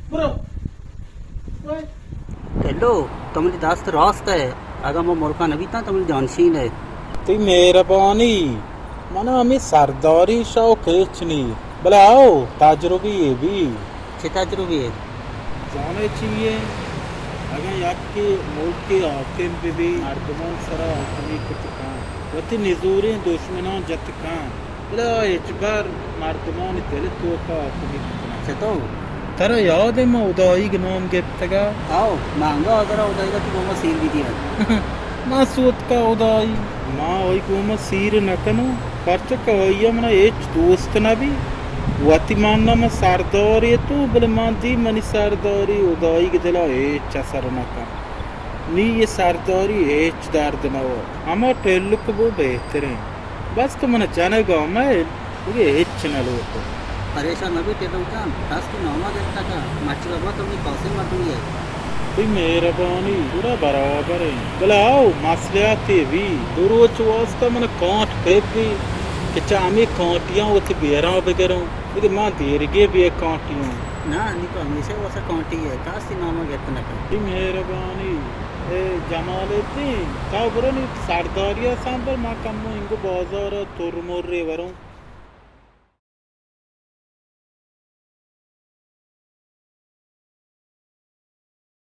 برو۔ اوئے۔ ٹلو، تو منی دست راست ئے۔ اگاں ما ملکا نہ بیتاں، تو منی جانشین ئے۔ تئی مہربانی۔ منا ہمے سرداری شوق ہچ نی، بلے آؤ، تجربی یے بی۔ چے تجربی یے؟ زانے چی یے؟ اگاں یکے ملکے حاکم بہ بی، مردمان سرا حاکمی کت کن، وتی نزوریں دشمناں جت کن، بلے آ ہچبر مردمانی دل توکا حاکمی کت نہ کن۔ چتو؟ ترا یاد ایں ما ہدائیگ نام گپتگا؟ آؤ، ما انگا حاضر ہدائیگا تئی گوما سیر بیتیاں۔ ما سوتکا ہدائی۔ ما آئی گوما سیر نہ کنوں، پرچا کہ آئیا منا ہچ دوست نہ بی۔ وتی مانا ما سردارے اتوں، بلے ما دی منی سرداری ہدائیگ دلا ہچ اثر نہ کن۔ نی یہ سرداری ہچ درد نہ وا۔ ہما ٹلک بو بہتریں۔ بس تو منا جنگا مئیل۔ دگہ ہچ نہ لوٹوں۔ پریشان مہ بی ٹیلو جان، کس تئی ناما گپت نہ کن، مرچی بابا تو منی خاصیں مردمے ئے۔ تئی مہربانی، گڑا برابر ایں۔ بلے آؤ، مصلحتے بی، دو روچ واسطہ من کانٹ پہ بی کہ چہ ہمے کانٹیاں وتی بیراں بگروں، دگہ من دیرگے بے کانٹیوں۔ نہ، نی تو ہمیشہ واسطہ کانٹی ئے، کس تئی ناما گپت نہ کن۔ تئی مہربانی۔ اے جمال الدین، تو برو نی سرداریا سمبل، من کمو انگو بازارا ترمرے وروں۔